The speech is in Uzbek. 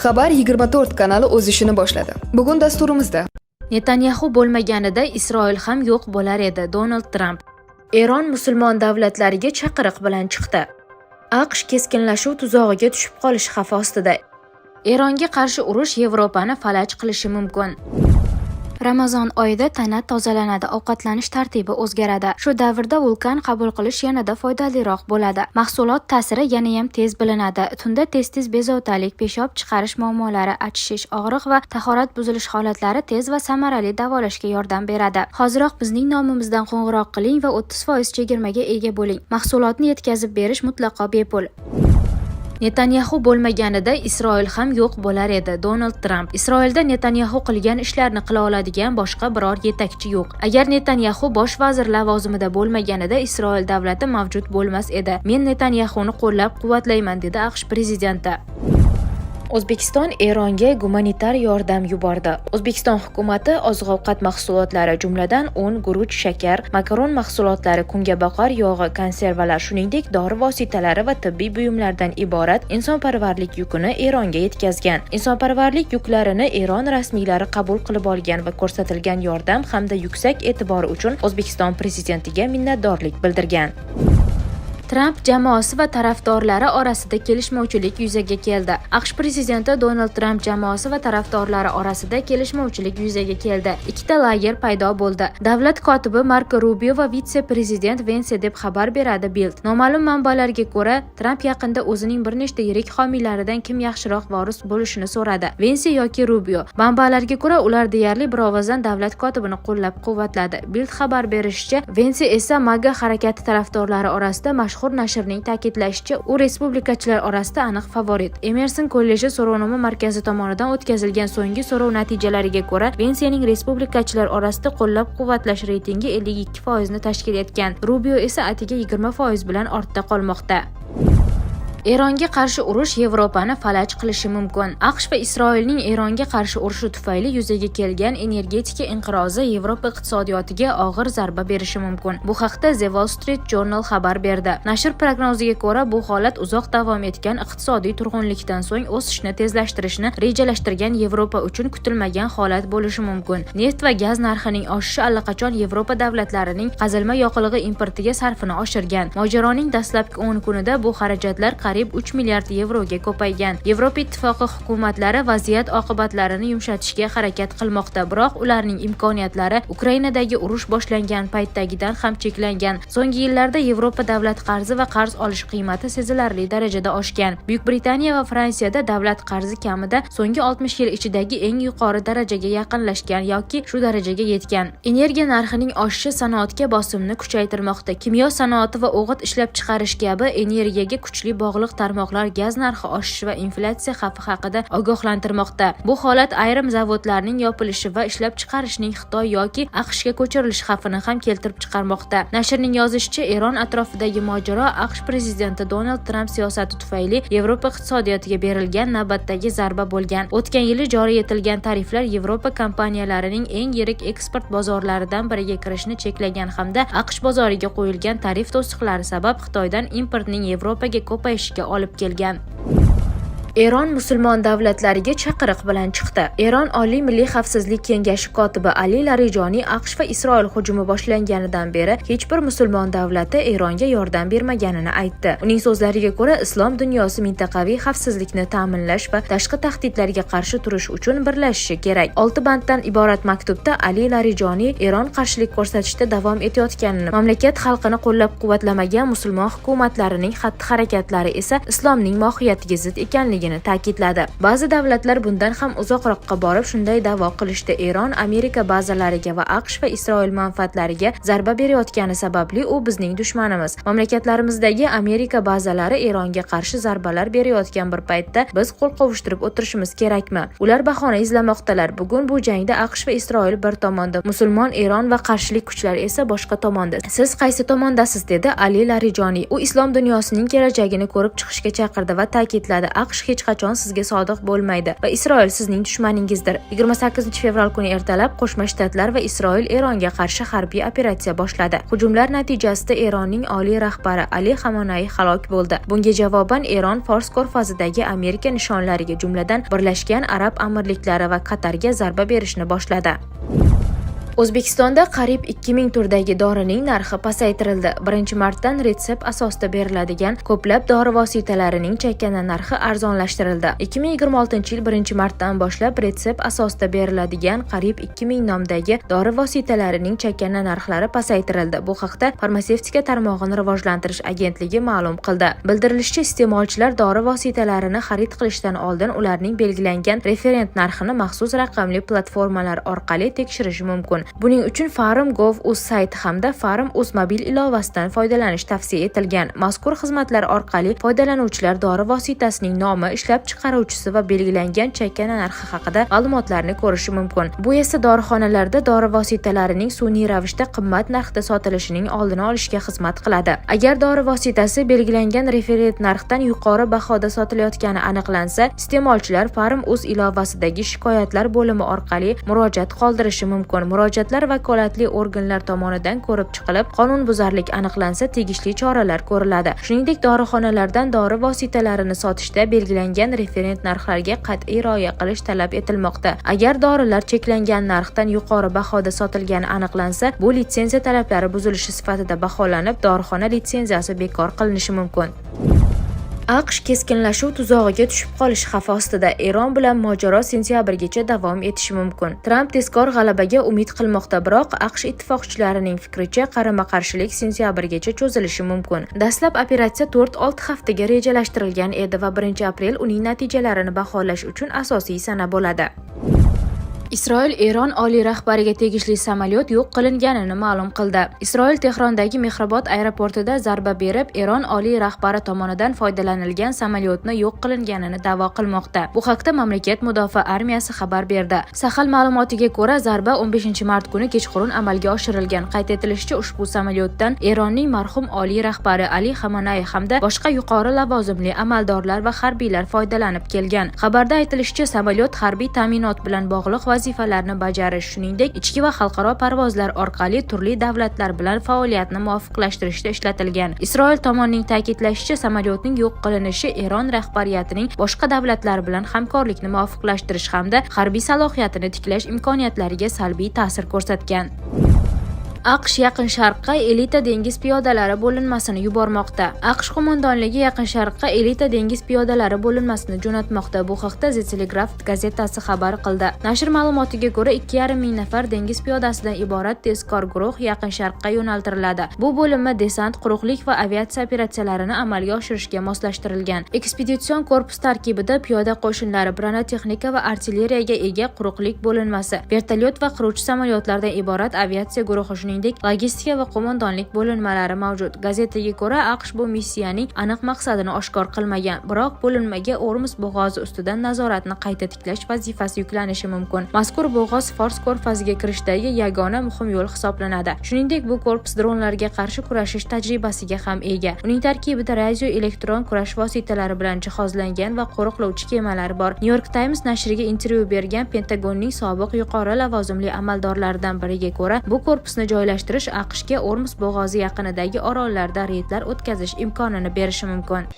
Xabar 24 kanali o'z ishini boshladi. Bugun dasturimizda Netanyaxu bo'lmaganida Isroil ham yo'q bo'lar edi – Donald Tramp. Eron musulmon davlatlariga chaqiriq bilan chiqdi. AQSh keskinlashuv tuzog'iga tushib qolish xavfi ostida. Eronga qarshi urush Yevropani falaj qilishi mumkin. Ramazon oyida tana tozalanadi, ovqatlanish tartibi o'zgaradi. Shu davrda Vulkan qabul qilish yanada foydaliroq bo'ladi. Mahsulot ta'siri yanayam tez bilinadi. Tunda tez-tez bezovtalik, peshob chiqarish muammolari, achishish, og'riq va tahorat buzilish holatlari tez va samarali davolashga yordam beradi. Hoziroq bizning nomimizdan qo'ng'iroq qiling va 30% chegirmaga ega bo'ling. Mahsulotni yetkazib berish mutlaqo bepul. Netanyaxu bo'lmaganida Isroil ham yo'q bo'lar edi – Donald Tramp. Isroilda Netanyaxu qilgan ishlarni qila oladigan boshqa biror yetakchi yo'q. Agar Netanyaxu bosh vazir lavozimida bo'lmaganida, Isroil davlati mavjud bo'lmas edi. Men Netanyaxuni qo'llab-quvvatlayman, dedi AQSh prezidenti. O'zbekiston Eronga gumanitar yordam yubordi. O'zbekiston hukumati oziq-ovqat mahsulotlari, jumladan, un, guruch, shakar, makaron mahsulotlari, kungaboqar yog'i, konservalar, shuningdek, dori vositalari va tibbiy buyumlardan iborat insonparvarlik yukini Eronga yetkazgan. Insonparvarlik yuklarini Eron rasmiylari qabul qilib olgan va ko'rsatilgan yordam hamda yuksak e'tibor uchun O'zbekiston prezidentiga minnatdorlik bildirgan. Tramp jamoasi va tarafdorlari orasida kelishmovchilik yuzaga keldi. AQSh prezidenti Donald Tramp jamoasi va tarafdorlari orasida kelishmovchilik yuzaga keldi. Ikkita lager paydo bo'ldi. Davlat kotibi Marko Rubio va vitse-prezident Vensi, deb xabar beradi Bild. Noma'lum manbalarga ko'ra, Tramp yaqinda o'zining bir nechta yirik homiylaridan kim yaxshiroq voris bo'lishini so'radi: Vensi yoki Rubio. Manbalarga ko'ra, ular deyarli bir ovozdan davlat kotibini qo'llab-quvvatladi. Bild xabar berishicha, Vensi esa MAGA harakati tarafdorlari orasida mashhur. Nashrning ta'kidlashicha, u respublikachilar orasida aniq favorit. Emerson kolleji so'rovnoma markazi tomonidan o'tkazilgan so'nggi so'rov natijalariga ko'ra, Vensiyaning respublikachilar orasida qo'llab-quvvatlash reytingi 52% ni tashkil etgan. Rubio esa atigi 20% bilan ortda qolmoqda. Eronga qarshi urush Yevropani falaj qilishi mumkin. AQSh va Isroilning Eronga qarshi urushi tufayli yuzaga kelgan energetika inqirozi Yevropa iqtisodiyotiga og'ir zarba berishi mumkin. Bu haqda The Wall Street Journal xabar berdi. Nashr prognoziga ko'ra, bu holat uzoq davom etgan iqtisodiy turg'unlikdan so'ng o'sishni tezlashtirishni rejalashtirgan Yevropa uchun kutilmagan holat bo'lishi mumkin. Neft va gaz narxining oshishi allaqachon Yevropa davlatlarining qazilma yoqilg'i importiga sarfini oshirgan. Mojaroning dastlabki 10 kunida bu xarajatlar qariyb 3 milliard yevroga ko'paygan. Yevropa Ittifoqi hukumatlari vaziyat oqibatlarini yumshatishga harakat qilmoqda, biroq ularning imkoniyatlari Ukrainadagi urush boshlangan paytdagidan ham cheklangan. So'nggi yillarda Yevropa davlat qarzi va qarz olish qiymati sezilarli darajada oshgan. Buyuk Britaniya va Fransiyada davlat qarzi kamida so'nggi 60 yil ichidagi eng yuqori darajaga yaqinlashgan yoki shu darajaga yetgan. Energiya narxining oshishi sanoatga bosimni kuchaytirmoqda. Kimyo sanoati va o'g'it ishlab chiqarish kabi energiyaga kuchli bog'liq tarmoqlar gaz narxi oshishi va inflyatsiya xavfi haqida ogohlantirmoqda. Bu holat ayrim zavodlarning yopilishi va ishlab chiqarishning Xitoy yoki AQShga ko'chirilishi xavfini ham keltirib chiqarmoqda. Nashrning yozishicha, Eron atrofidagi mojaro AQSh prezidenti Donald Tramp siyosati tufayli Yevropa iqtisodiyotiga berilgan navbatdagi zarba bo'lgan. O'tgan yili joriy etilgan tariflar Yevropa kompaniyalarining eng yirik eksport bozorlaridan biriga kirishni cheklagan hamda AQSh bozoriga qo'yilgan tarif to'siqlari sabab Xitoydan importning Yevropaga ko'payishiga olib kelgan. Eron musulmon davlatlariga chaqiriq bilan chiqdi. Eron Oliy milliy xavfsizlik kengashi kotibi Ali Larijoniy AQSh va Isroil hujumi boshlanganidan beri hech bir musulmon davlati Eronga yordam bermaganini aytdi. Uning so'zlariga ko'ra, islom dunyosi mintaqaviy xavfsizlikni ta'minlash va tashqi tahdidlarga qarshi turish uchun birlashishi kerak. Olti banddan iborat maktubda Ali Larijoniy Eron qarshilik ko'rsatishda davom etayotganini, mamlakat xalqini qo'llab-quvvatlamagan musulmon hukumatlarining xatti-harakatlari esa islomning mohiyatiga zid ekanligini ta'kidladi. Ba'zi davlatlar bundan ham uzoqroqqa borib, shunday da'vo qilishdi: Eron Amerika bazalariga va AQSh va Isroil manfaatlariga zarba berayotgani sababli u bizning dushmanimiz. Mamlakatlarimizdagi Amerika bazalari Eronga qarshi zarbalar berayotgan bir paytda biz qo'l qovushtirib o'tirishimiz kerakmi? Ular bahona izlamoqdalar. Bugun bu jangda AQSh va Isroil bir tomonda, musulmon Eron va qarshilik kuchlari esa boshqa tomonda. Siz qaysi tomondasiz, dedi Ali Larijoniy. U islom dunyosining kelajagini ko'rib chiqishga chaqirdi va ta'kidladi: AQSh hech hech qachon sizga sodiq bo'lmaydi va Isroil sizning dushmaningizdir. 28 fevral kuni ertalab Qo'shma Shtatlar va Isroil Eronga qarshi harbiy operatsiya boshladi. Hujumlar natijasida Eronning oliy rahbari Ali Xamanay halok bo'ldi. Bunga javoban Eron Fors ko'rfazidagi Amerika nishonlariga, jumladan Birlashgan Arab Amirliklari va Qatarga zarba berishni boshladi. O'zbekistonda qariyb 2000 turdagi dorining narxi pasaytirildi. 1-martdan retsept asosida beriladigan ko'plab dori vositalarining chakana narxi arzonlashtirildi. 2026-yil 1-martdan boshlab retsept asosida beriladigan qariyb 2000 nomdagi dori vositalarining chakana narxlari pasaytirildi. Bu haqda Farmatsevtika tarmog'ini rivojlantirish agentligi ma'lum qildi. Bildirilishicha, iste'molchilar dori vositalarini xarid qilishdan oldin ularning belgilangan referent narxini maxsus raqamli platformalar orqali tekshirishi mumkin. Buning uchun Pharm.gov.uz sayti hamda Pharm.uz mobil ilovasidan foydalanish tavsiya etilgan. Mazkur xizmatlar orqali foydalanuvchilar dori vositasining nomi, ishlab chiqaruvchisi va belgilangan chakana narxi haqida ma'lumotlarni ko'rishi mumkin. Bu esa dorixonalarda dori vositalarining sun'iy ravishda qimmat narxda sotilishining oldini olishga xizmat qiladi. Agar dori vositasi belgilangan referent narxdan yuqori bahoda sotilayotgani aniqlansa, iste'molchilar Pharm.uz ilovasidagi shikoyatlar bo'limi orqali murojaat qoldirishi mumkin. Murojaatlar vakolatli organlar tomonidan ko'rib chiqilib, qonunbuzarlik aniqlansa, tegishli choralar ko'riladi. Shuningdek, dorixonalardan dori vositalarini sotishda belgilangan referent narxlarga qat'iy rioya qilish talab etilmoqda. Agar dorilar cheklangan narxdan yuqori bahoda sotilgani aniqlansa, bu litsenziya talablari buzilishi sifatida baholanib, dorixona litsenziyasi bekor qilinishi mumkin. AQSh keskinlashuv tuzog'iga tushib qolish xavfi ostida. Eron bilan mojaro sentyabrgacha davom etishi mumkin. Tramp tezkor g'alabaga umid qilmoqda, biroq AQSh ittifoqchilarining fikricha, qarama-qarshilik sentyabrgacha cho'zilishi mumkin. Dastlab operatsiya 4-6 haftaga rejalashtirilgan edi va 1 aprel uning natijalarini baholash uchun asosiy sana bo'ladi. Isroil Eron oliy rahbariga tegishli samolyot yo'q qilinganini ma'lum qildi. Isroil Tehrondagi Mehrobod aeroportida zarba berib, Eron oliy rahbari tomonidan foydalanilgan samolyotni yo'q qilinganini da'vo qilmoqda. Bu haqda mamlakat mudofaa armiyasi xabar berdi. Sahal ma'lumotiga ko'ra, zarba 15 mart kuni kechqurun amalga oshirilgan. Qayd etilishicha, ushbu samolyotdan Eronning marhum oliy rahbari Ali Xamanay hamda boshqa yuqori lavozimli amaldorlar va harbiylar foydalanib kelgan. Xabarda aytilishicha, samolyot harbiy ta'minot bilan bog'liq vazifalarni bajarish, shuningdek, ichki va xalqaro parvozlar orqali turli davlatlar bilan faoliyatni muvofiqlashtirishda ishlatilgan. Isroil tomonining ta'kidlashicha, samolyotning yo'q qilinishi Eron rahbariyatining boshqa davlatlar bilan hamkorlikni muvofiqlashtirish hamda harbiy salohiyatini tiklash imkoniyatlariga salbiy ta'sir ko'rsatgan. AQSh Yaqin Sharqqa elita dengiz piyodalari bo'linmasini yubormoqda. AQSh qo'mondonligi Yaqin Sharqqa elita dengiz piyodalari bo'linmasini jo'natmoqda. Bu haqda The Telegraph gazetasi xabar qildi. Nashr ma'lumotiga ko'ra, 2,5 ming nafar dengiz piyodasidan iborat tezkor guruh Yaqin Sharqqa yo'naltiriladi. Bu bo'linma desant, quruqlik va aviatsiya operatsiyalarini amalga oshirishga moslashtirilgan. Ekspeditsion korpus tarkibida piyoda qo'shinlari, bronetexnika va artilleriyaga ega quruqlik bo'linmasi, vertolyot va qiruvchi samolyotlardan iborat aviatsiya guruhi, shuningdek, logistika va qo'mondonlik bo'linmalari mavjud. Gazetaga ko'ra, AQSh bu missiyaning aniq maqsadini oshkor qilmagan, biroq bo'linmaga Ormuz bo'g'ozi ustidan nazoratni qayta tiklash vazifasi yuklanishi mumkin. Mazkur bo'g'oz Fors ko'rfaziga kirishdagi yagona muhim yo'l hisoblanadi. Shuningdek, bu korpus dronlarga qarshi kurashish tajribasiga ham ega. Uning tarkibida radio elektron kurash vositalari bilan jihozlangan va qo'riqlovchi kemalar bor. New York Times nashriga intervyu bergan Pentagonning sobiq yuqori lavozimli amaldorlaridan biriga ko'ra, bu korpusni joylashtirish AQShga Ormuz bo'g'ozi yaqinidagi orollarda reydlar o'tkazish imkonini berishi mumkin.